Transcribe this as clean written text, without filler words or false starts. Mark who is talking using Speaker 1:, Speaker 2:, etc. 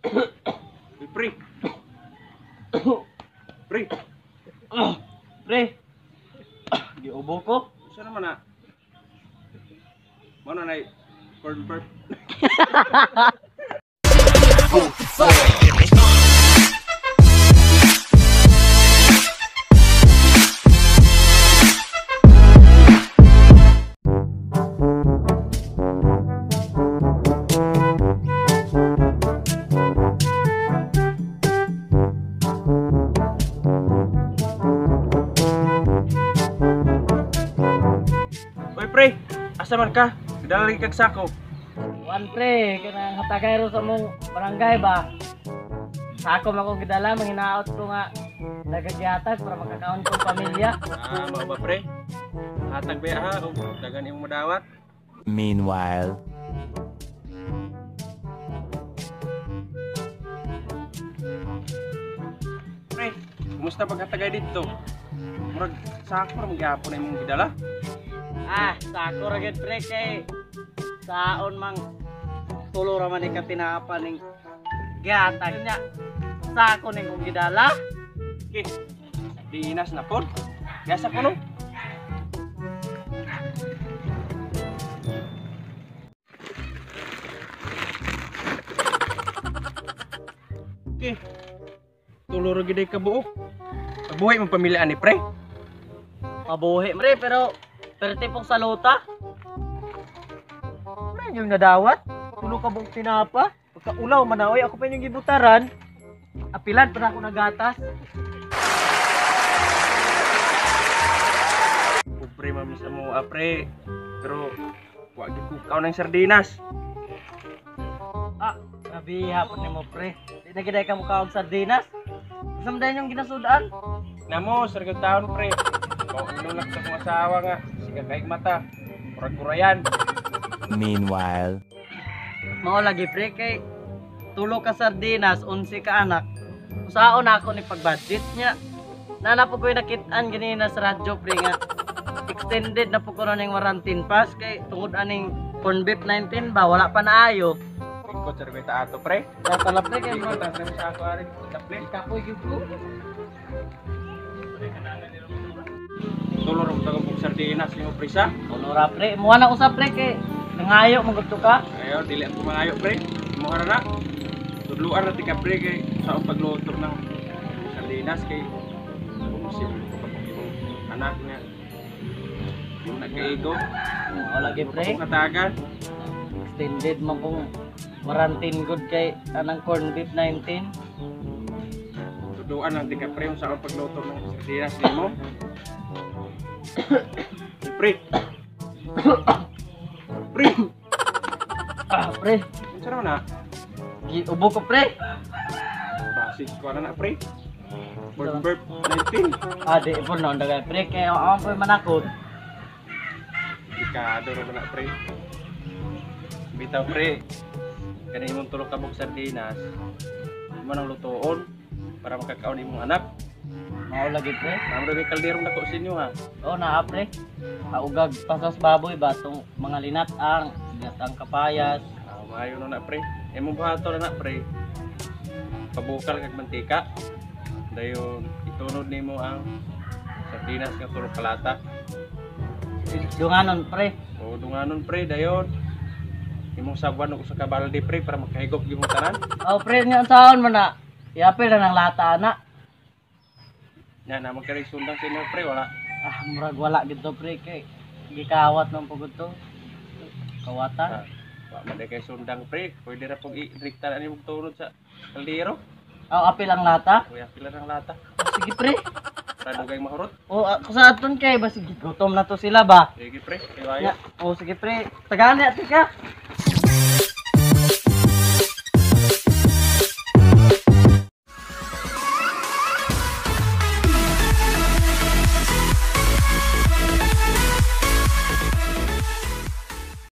Speaker 1: Pre. Pre.
Speaker 2: Pre. Giubo ko.
Speaker 1: Unsa naman na? Mao na nay corn burp. Oy pre, asa man ka? Gidala lagi kag sako.
Speaker 2: Wan pre, kanang hatagay ro sa mong barangay ba? Sako man ko gidala, manginaot ko nga nagagihatag para makakaon kong pamilya.
Speaker 1: Ah, mao ba pre? Hatag ba ha og dagan imong madawat?
Speaker 3: Meanwhile.
Speaker 1: Pre, kumusta paghatagay didto? Murag sako ra man gihapon na imong gidala.
Speaker 2: Ah, sako ra gyud pre kay saon mang tulo ra man ni katinapa ning gihatag niya. Sako ning kong gidala.
Speaker 1: Okay. Diinas na pod. Gasa ko no. Okay. Tulo ra gid ay kabuok. Mabuhay mong pamilya ani pre.
Speaker 2: Mabuhi pre pero perte pong saluta. Pre yung nadawat. Tulo ka buok tinapa. Pagkaulaw manaoy ako pa yung gibutaran. Apilan pa na ako nagatas.
Speaker 1: Pobre mami sa mo pre. Pero wa gid ko kaon ng sardinas.
Speaker 2: Ah, grabe hapon nimo pre. Di na gid ka mukaog sardinas. Unsa man dayon yung ginasudaan?
Speaker 1: Namo sargod taon pre. Mao inulak sa akong asawa nga siga kaig mata. Murag kurayan.
Speaker 3: Meanwhile.
Speaker 2: Mao lagi pre kay tulo ka sardinas, 11 ka anak. Usaon ako ni pag-budget niya. Nana po ko'y nakit-an ganina sa radyo pre nga extended na po ko ning quarantine pass kay tungod aning corn beef 19 ba wala pa naayo.
Speaker 1: Ikot sa ta ato pre.
Speaker 2: Kaya pre kay
Speaker 1: Ikot sa sa ako ari taple.
Speaker 2: kapoy gyud ko.
Speaker 1: Tulo ra mo tagong sardinas nimo pre sa.
Speaker 2: Tulo ra pre, muha na ko sa pre kay nangayo man gud ka.
Speaker 1: Ayo dili ako mangayo pre. Muha ra na. Tudluan ra ti ka pre kay sa akong pagluto ng sardinas kay kung ko pa imong anak nga yung nagkaigo.
Speaker 2: Mao lagi pre.
Speaker 1: Kung katagan.
Speaker 2: Extended man kong quarantine good kay anang corn beef 19.
Speaker 1: Tudluan lang ti ka pre sa akong pagluto ng sardinas nimo. Pre. Pre.
Speaker 2: Ah pre,
Speaker 1: Unsa raman na?
Speaker 2: giubo ko pre.
Speaker 1: Basic ko na na pre. Corn burp 19.
Speaker 2: Ah, di po noon dagay pre kay ako po manakot.
Speaker 1: Delikado ra man na pre. Bitaw pre. Kani imong tulo ka buok sardinas. Imo nang lutoon para makakaon imong anak.
Speaker 2: Mao lagi pre.
Speaker 1: Namo ra kalderong dako sa inyo ha.
Speaker 2: Oo na pre. Haugag pasas baboy ba tong mga linat ang ginatang kapayas.
Speaker 1: Ah, maayo na na pre. Imong buhaton na na pre. Pabukal kag mantika. Dayon itunod nimo ang sardinas nga tulo ka lata.
Speaker 2: Dunganon pre.
Speaker 1: O dunganon pre dayon. Imong sabwan og usa ka balde pre para makahigop gyud mo tanan.
Speaker 2: Oh pre, nga unsaon man na? Iapil na ng lata na.
Speaker 1: Nya na magkari sundang sa inyo pre wala.
Speaker 2: Ah, murag wala gid to pre kay gikawat man pugod to. Kawatan.
Speaker 1: Ah, wa man kay sundang pre. Pwede ra pug i-direkta na nimo tunod sa kaldero.
Speaker 2: Oh, apil ang lata.
Speaker 1: Kuya pila ng lata.
Speaker 2: Sige pre.
Speaker 1: Para dugay mahurot.
Speaker 2: Oh, ako sa aton kay basig gutom na to sila ba.
Speaker 1: Sige pre, kay wayo.
Speaker 2: Nya, oh sige pre. Tagaan na tika.